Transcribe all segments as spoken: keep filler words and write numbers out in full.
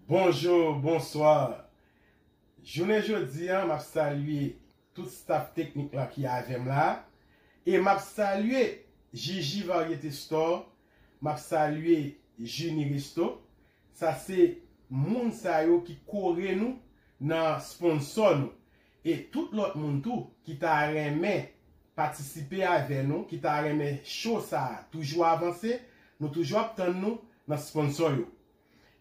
Bonjou, bonswa. Jounen jodi a, m ap salye tout staf teknik lan ki avè m la. E m ap salye Jiji Variété Store, m ap salye Jini Resto. Sa se moun sa yo ki kore nou nan sponsò nou. E tout lòt moun tou ki ta renmen patisipe avè nou, ki ta renmen show sa a toujou avanse, nou toujou ap tann nou nan sponsò yo.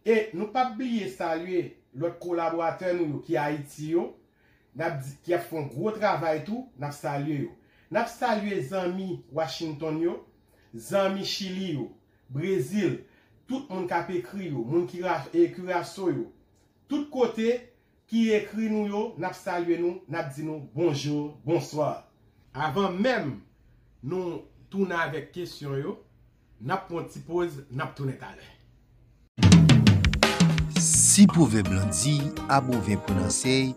E nou p ap bliye salye lòt kolaboratè nou yo ki Ayiti yo, n ap di, ki ap fè yon gwo travay tou, n ap salye yo. N ap salye zanmi Washington yo, zanmi Chili yo, Brezil, tout moun k ap ekri yo, moun ki ra-, e Curaçao yo, tout kote ki ekri nou yo, n ap salye nou, n ap di nou bonjou, bonswa. Avan menm nou tounen avèk kesyon yo, n ap pran yon ti poz, n ap tounen talè. Si pwovèb lan di, a bon ven pran nan sèy,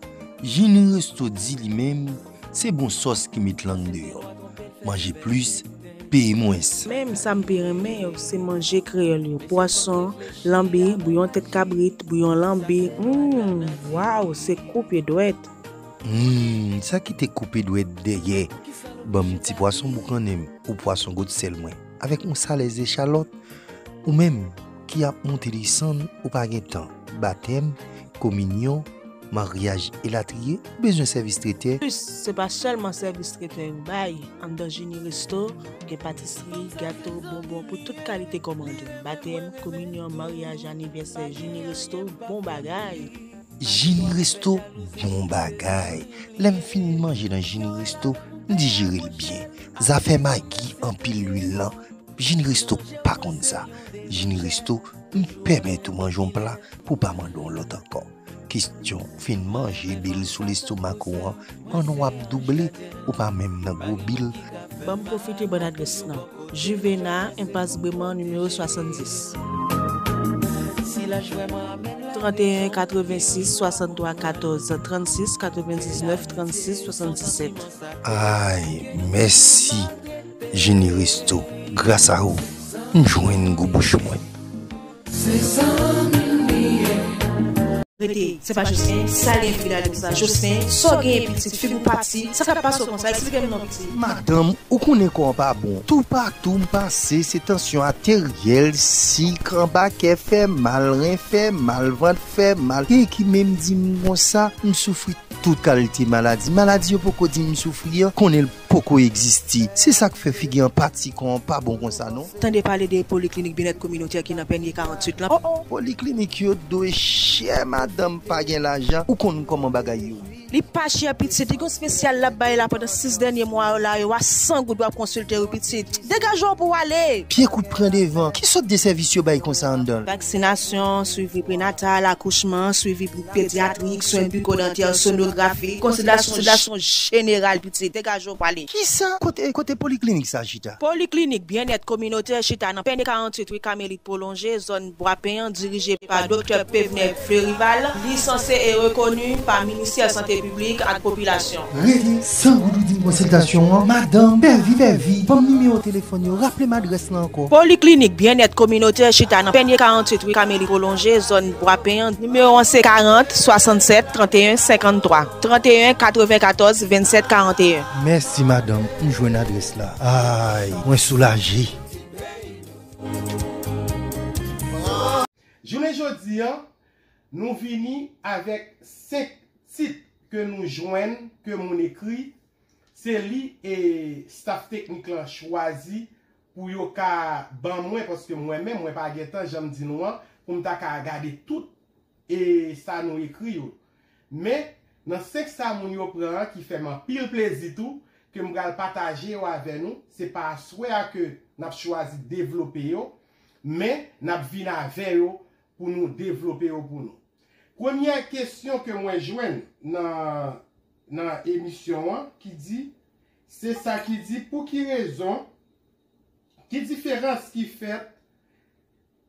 Jini Resto di li menm, se bon sòs ki met lang deyò. Manje plis, peye mwens. Menm sa m pi renmen yo, se manje kreyòl yo. Pwason, lanbi, bouyon tèt kabrit, bouyon lanbi. Hum, waw, se koupe dwèt. Hum, sa ki te koupe dwèt dèyè. Ban m ti pwason boukannen m ou pwason gwosè l mwen, avèk yon salèz echalòt. Ou menm ki ap monte desann, ou pa gen tan. Batèm, kominyon, maryaj elatriye, ou bezwen sèvis tretè? Plis, se pa sèlman sèvis tretè yo bay. Anndan Jini Resto, gen patisri, gato, bonbon pou tout kalite kòmande. Batèm, kominyon, maryaj, anivèsè, Jini Resto, bon bagay. Jini Resto, bon bagay. Lè m fin manje nan Jini Resto, m dijere l byen. Zafè magi anpil lwil lan, Jini Resto pa konn sa. Jini Resto, m pèmèt ou manje yon pla pou w pa mande yon lòt ankò. Kesyon, ou fin manje bil sou lestomak ou an, an w ap double, ou pa menm nan gwo bil. Ban m pwofite ban n adrès lan. Juvena, Enpas Breman, nimewo swasanndis. Tranteyen katrevensis swasanntwa katòz trannsis, katrevendiznèf trannsis swasanndisèt. Ay, mèsi, Jini Resto. Gras a ou, m jwenn gou bouch mwen. Rete, se pa Jocelyn, sa gen epi la de sa. Jocelyn, sa w genyen pitit, figi w pati, sa k ap pase w konsa, eksplike m non pitit. Madanm, ou konnen kò an pa bon. Toupatou m pase, se tansyon ateryèl, sik, anba kè fè mal, ren fè mal, vant fè mal. Gen ki menm di m konsa, m soufri tout kalite maladi. Maladi yo poko di m soufri an, konnen l poko egziste. Se sa k fè figi an pati, kò an pa bon konsa non. Tande pale de poliklinik byennèt kominotè ki nan Pènye karanntuit lan. Oh, oh. Poliklinik yo dwe chè, madanm, pa gen lajan. Ou konn kòman bagay yo ye. Li pa chè pitit, li gon espesyal l ap bay la pandan sis dènye mwa yo la, yo a san goud w ap konsilte wi pitit. Degaje w pou w ale. Pye kout pran devan. Ki sòt de sèvis yo bay konsa anndan l? Vaksinasyon, swivi prenatal, akouchman, swivi pedyatrik, swen bikodantè, sonografik, konsiltasyon, konsiltasyon jeneral pitit. Degaje w pou w ale. Kisa? Kote, kote poliklinik sa chita? Poliklinik byennèt kominotè chita nan Pènye karanntuit wi Kamelit Pwolonje, zòn Bwapen an, dirije pa Doktè Pevner Fleurival, lisanse e rekoni pa Ministè Sante Piblik ak Popilasyon. Rete, san goud ou di m konsiltasyon an, madanm, pèvi, pèvi, ban m nimewo telefòn yo, raple m adrès lan ankò. Poliklinik Byennèt Kominotè chita nan Pènye karanntuit wi Kamelit Pwolonje, zòn Bwapen an, nimewo an se karant swasannsèt tranteyen senkanntwa, tranteyen katrevenkatòz vennsèt karanteyen. Mèsi madanm, m jwenn adrès la. Ay, mwen soulaje. Jounen jodi an, nou vini avèk senk tit ke nou jwenn ke moun ekri. Se li e staf teknik lan chwazi pou yo ka ban mwen, paske mwen menm, mwen pa gen tan, jan m di nou an, pou m ta ka gade tout e sa nou ekri yo. Men, nan senk sa moun yo pran an ki fè m anpil plezi tou, ke m pral pataje yo avè nou, se pa aswè a ke n ap chwazi devlope yo, men n ap vin avè yo pou nou devlope yo pou nou. Premyè kesyon ke mwen jwenn nan, nan emisyon an ki di, se sa ki di, pou ki rezon, ki diferans ki fèt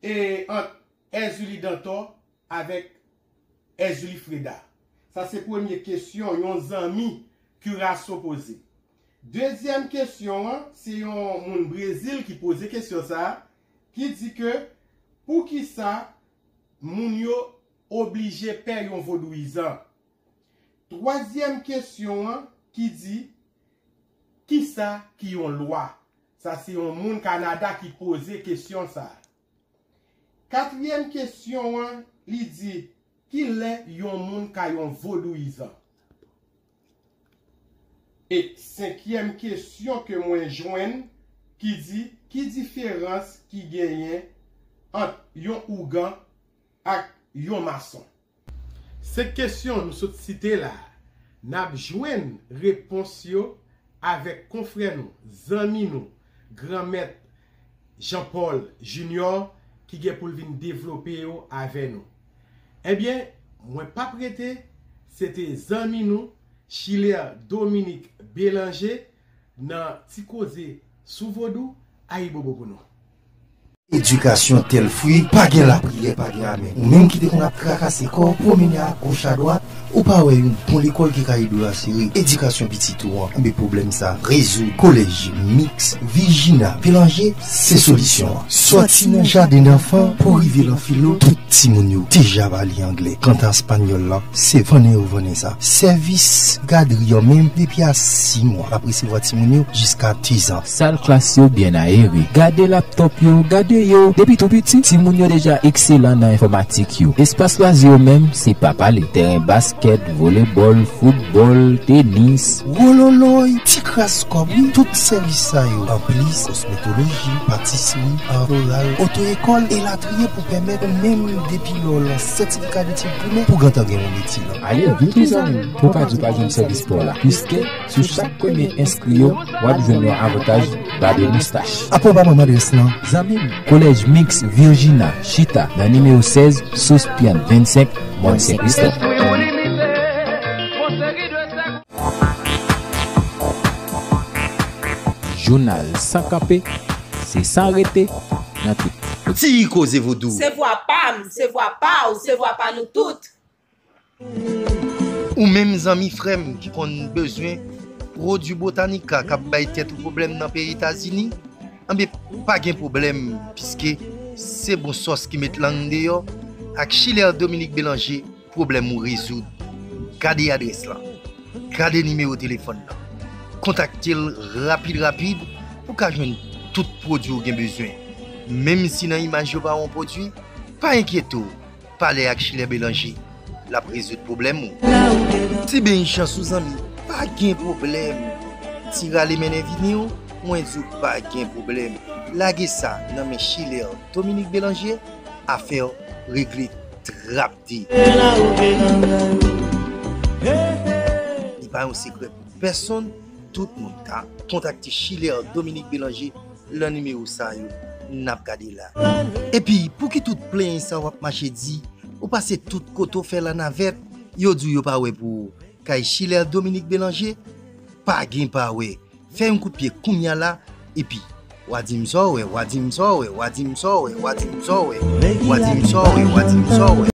e ant Èzili Dantò avèk Èzili Freda? Sa se premye kesyon yon zanmi Curaçao poze. Dezyèm kesyon an, se yon moun Brezil ki poze kesyon sa a, ki di ke poukisa moun yo oblije pè yon vodouyizan? Twazyèm kesyon an ki di, kisa ki yon lwa? Sa se yon moun Kanada ki poze kesyon sa. Katriyèm kesyon an, li di, ki lè yon moun ka yon vodouyizan? E senkyèm kesyon ke mwen jwenn ki di, ki diferans ki genyen ant yon ougan ak yon mason? Senk kesyon nou sot site la a, n ap jwenn repons yo avèk konfrè nou, zanmi nou, Granmèt Jean Paul Junior ki gen pou l vin devlope yo avè nou. Ebyen, mwen p ap rete, se te zanmi nou, Chiler Dominique Bélanger, nan Ti Koze sou Vodou, ayibobo pou nou. Edikasyon tèl fwi, pa gen lapriyè, pa gen amèn. Ou menm ki te konn ap trakase kò w, pwomennen agoch adwat, ou pa wè yon bon lekòl ki ka ede w asire edikasyon pitit ou an. Enben pwoblèm sa rezoud. Kolèj Miks Virginia Bélanger, se solisyon an. Sòti nan jaden danfan pou rive nan filo, tout timoun yo deja pale anglè. Kanta espanyòl la, se vannen yo vannen sa. Sèvis gadri an menm, depi a sis mwa, l ap resevwa timoun yo jiska dizan. Sal klas yo byen ayere. Gade laptòp yo, gade yo. Depi tou piti, timoun yo deja ekselan nan enfòmatik yo. Espas lwazi yo menm, se pa pale. Tèren baskèt, volebòl, foutbòl, tenis. Wololoy, ti kras kòb, wi. Tout sèvis sa yo, anplis kosmetoloji, patisri, art floral, oto-ekòl, elatriye, pou pèmèt ou menm, depi lè w lan sètifika detid primè, pou gentan gen yon metye. Ale, vin tou zanmi m, pou w pa di w pa jwenn sèvis pa w la, piske sou chak premye enskri yo, w ap jwenn yon avantaj bab e moustach. Apa w pa ban m adrès lan? Zanmi m, Kolèj Miks Virginia chita nan nimewo sèz, Sauce Pian vennsenk, Mòn Sen Kristòf. Jounal san kanpe, se san rete nan tout. Ti Koze Vodou. Se vwa pa m, se vwa pa w, se vwa pa nou tout. Ou menm zanmi frè m ki konn bezwen pwodui Botanica k ap bay tèt ou pwoblèm nan peyi Etazini, anben pa gen pwoblèm, piske se bon sòs ki met lang deyò ak Chiler Dominique Bélanger, pwoblèm ou rezoud. Gade adrès lan. Gade nimewo telefòn nan. Kontakte l rapid rapid pou w ka jwenn tout pwodui ou gen bezwen. Menm si nan imaj yo pa wè yon pwodui, pa enkyete w. Pale ak Chiler Bélanger, l ap rezoud pwoblèm ou. Ti beny chans ou zanmi, pa gen pwoblèm. Ti rale mennen vini w, mwen di w pa gen pwoblèm. Lage sa nan men Chiler Dominique Bélanger, afè w regle trapde. Li pa yon sekrè pou pèsonn, tout moun ka kontakte Chiler Dominique Bélanger lan nimewo sa yo n ap gade la. Epi, pouki tout plenyen sa w ap mache di, ou pase tout kote w fè lanavèt, yo di w yo pa wè pou ou? Kay Chiler Dominique Bélanger, pa gen pa wè. Fè yon kout pye kounya la, epi, w a di m sa w wè, w a di m sa w wè, w a di m sa w wè, w a di m sa w wè, w a di m sa w wè, w a di m sa w wè.